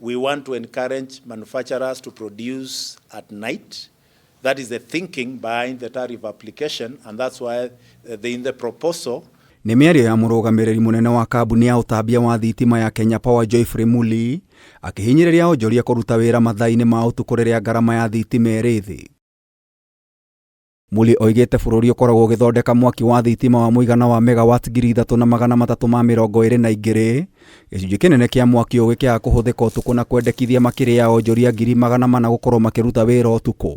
We want to encourage manufacturers to produce at night. That is the thinking behind the tariff application, and that's why in the proposal Nĩ mĩario ya mũrũgamĩrĩri mũnene wa kambuni ya ũtambia wa thitima ya Kenya Power Geoffrey Muli akĩhinyĩrĩria onjoria kũruta wĩra mathaa-inĩ ma ũtukũ rĩrĩa ngarama ya thitima ĩrĩ thĩ. Muli oigĩte bũrũri ũkoragwo ũgĩthondeka mwaki wa thitima wa mũigana wa megawatt 3322, gĩcunjĩ kĩnene kĩa mwaki ũyũ gĩkĩaga kũhũthĩka ũtukũ na kwendekithia makĩria ya onjoria 400,000 gũkorwo makĩruta wĩra ũtukũ.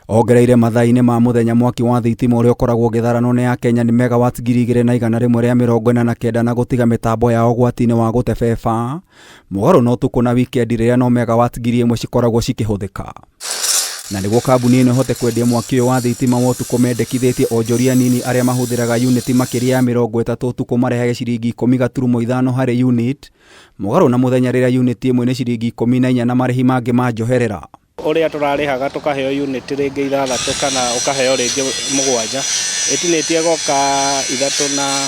Ongereire mathaa-inĩ ma mũthenya mwaki wa thitima ũrĩa ũkoragwo ũgĩtharanwo nĩ Akenya nĩ megawatt 2149 na gũtiga mĩtambo yao ũgwati-inĩ wa gũte beba mũgarũ na ũtukũ na wikendi rĩrĩa no megawatt 1000 cikoragwo cikĩhũthĩka. Na nĩguo kambuni ĩno ĩhote kwendia mwaki ũyũ wa thitima wa ũtukũ mendekithĩtie onjoria nini arĩa mahũthĩraga unit makĩria ya 30 ũtukũ marehage ciringi 10.5 harĩ unit mũgarũ na mũthenya rĩrĩa unit ĩmwe nĩ ciringi 14 na marĩhi mangĩ ma njoherera. Ũrĩa tũrarĩhaga tũkaheo unit rĩngĩ ithathatũ kana ũkaheo rĩngĩ mũgwanja, ĩtinĩtie ĩgoka ithatũ na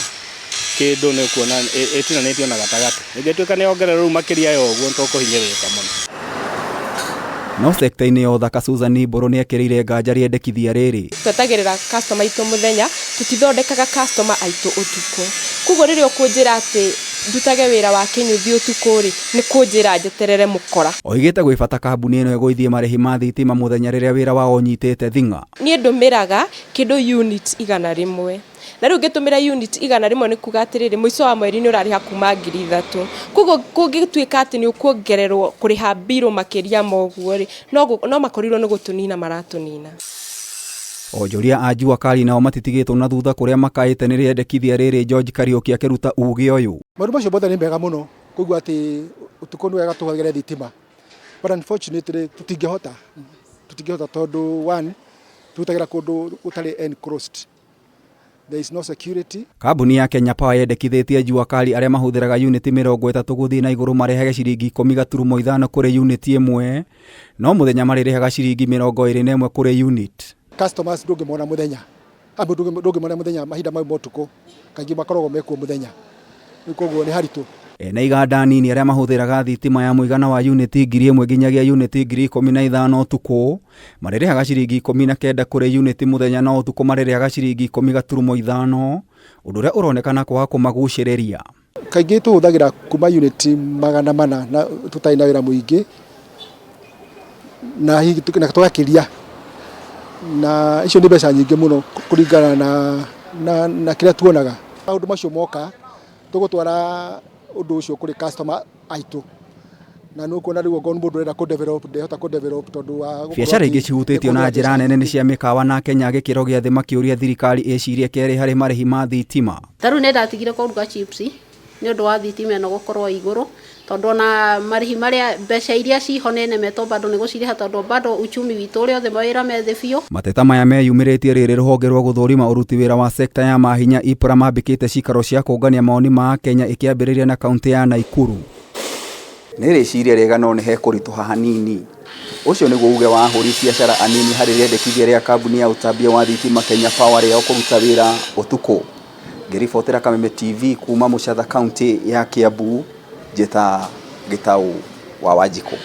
kĩndũ, nĩ ũkuona ĩtinanĩtio na gatagatĩ. Ĩngĩtuĩka nĩ yongererwo rĩu makĩria ya ũguo, nĩ tũkũhinyĩrĩrĩka mũno. No sekta-inĩ ya ũthaka Susan Mbũrũ nĩ ekĩrĩire nganja rĩendekithia rĩrĩ. Twetagĩrĩra customer aitũ mũthenya, tũtithondekaga customer aitũ ũtukũ. Koguo rĩrĩa ũkũnjĩra atĩ ndutage wĩra wa kĩnyũthi ũtukũ rĩ, nĩ kũnjĩra njeterere mũkora. Oigĩte gwĩ bata kambuni ĩno ĩgũithie marĩhi ma thitima mũthenya rĩrĩa wĩra wao ũnyitĩte thing'a. Niĩ ndũmĩraga kĩndũ unit 100, na rĩu ngĩtũmĩra unit 100 nĩ kuga atĩrĩrĩ, mũico wa mweri nĩ ũrarĩha kuma 3000. Koguo kũngĩtuĩka atĩ nĩ ũkuongererwo kũrĩha mbirũ makĩria ma ũguo rĩ, no makorirwo nĩ gũtũnina maratũnina. Onjoria a Jua Kali nao matitigĩtwo na thutha kũrĩa makaĩte nĩ rĩendekithia rĩrĩ, George Kariũki akĩruta uge ũyũ. Maũndũ macio mothe nĩ mega mũno kũigua atĩ ũtukũ nĩ wega tũhũthagĩre thitima, but unfortunately tũtingĩhota tondũ one, tũrutagĩra kũndũ gũtarĩ enclosed, there is no security. Kambuni ya Kenya Power yendekithĩtie Jua Kali arĩa mahũthĩraga unit 30 gũthiĩ na igũrũ marehage ciringi 10.5 kũrĩ unit ĩmwe, no mũthenya marĩrĩhaga ciringi 21 kũrĩ unit. Customers ndũngĩmona mũthenya, ndũngĩmona mũthenya, mahinda mau ma ũtukũ kaingĩ makoragwo mekuo mũthenya, rĩu koguo nĩ haritũ. Ene iganda nini arĩa mahũthĩraga thitima ya mũigana wa unit 1000 nginyagia unit 15,000 ũtukũ marĩrĩhaga ciringi 19 kũrĩ unit mũthenya, no ũtukũ marĩrĩhaga ciringi 10.5, ũndũ ũrĩa ũronekana kwaga kũmagucĩrĩria. Kaingĩ tũhũthagĩra kuma unit 400 na tũtarĩ na wĩra mũingĩ na hihi na tũgakĩria, na icio nĩ mbeca nyingĩ mũno kũringana na kĩrĩa tuonaga. Maũndũ macio moka tũgũtwara ũndũ ũcio kũrĩ customer aitũ, na nĩ ũkuona rĩu okorwo nĩ mũndũ ũrenda kũ develop, ndehota kũ develop tondũ wa gũkorwo Biacara atĩ ingĩ cihutĩtio na nĩ njĩra nene nĩ cia mĩkawa, na Kenya gĩkĩro gĩa thĩ makĩũria thirikari ĩcirie kerĩ harĩ marĩhi ma thitima. Ta rĩu nĩ ndatigire kũruga chips nĩ ũndũ wa thitima ĩno gũkorwo igũrũ, tondũ ona marĩhi marĩa mbeca iria ciho nĩ nemetwo bado nĩ gũcirĩha, tondũ bado uchumi witũ ũrĩa othe mawĩra me thĩ biũ. Mateta maya meyumĩrĩtie rĩrĩ rũhonge rwa gũthũrima ũruti wĩra wa sekta ya mahinya IPRA mambĩkĩte cikaro cia kũngania mawoni ma Kenya ĩkĩambĩrĩria na kaunti ya Naikuru. Nĩ rĩciria rĩega no nĩ hekũritũha hanini. Ũcio nĩguo uge wa ahũri biacara anini harĩ rĩendekithia rĩa kambuni ya ũtambia wa thitima Kenya Power rĩao kũruta wĩra ũtukũ. Ngĩribotera Kameme TV kuma Mũcatha, kaunti ya Kiambu, njĩta Gĩtaũ wa Wanjikũ.